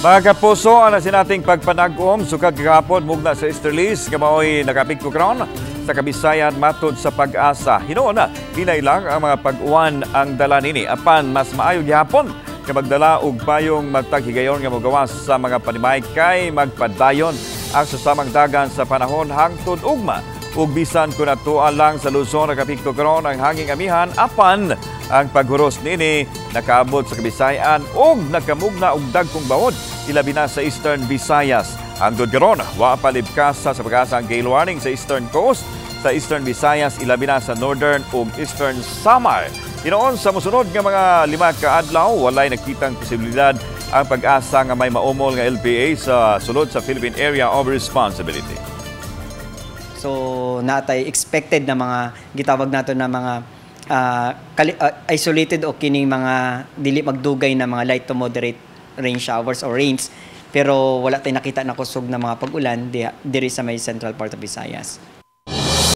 Mga kapuso, ang nating pagpanag-om, sukad kagahapon, mugna sa easterlies, nga mao'y nakaapekto karon sa Kabisayan matod sa PAGASA. Hinuon na, hinay lang ang mga pag-uwan ang dala nini. Apan mas maayo gihapon nga magdala og payong matag higayon nga mogawas sa mga panimay kay magpadayon ang susamang dagan sa panahon hangtod ugma. Ug bisan kun atoa lang sa Luzon nakaapekto karon ang hanging amihan, apan ang paghuros nini nakaabot sa Kabisayan ug nakamugna og dagkong bawod, ilabi na sa Eastern Visayas. Hangtod karon, wa pa libkasa sa PAGASA ang gale warning sa Eastern Coast, sa Eastern Visayas, ilabi na sa Northern ug Eastern Samar. Hinuon sa mosunod nga mga 5 ka adlaw, walay nakitang posibilidad ang PAGASA nga may maumol nga LPA sa sulod sa Philippine Area of Responsibility. So natay expected na mga gitawag nato na mga isolated o kining mga dili magdugay na mga light to moderate rain showers or rains, pero wala tay nakita na kusog na mga pag-ulan diri sa may central part of Visayas.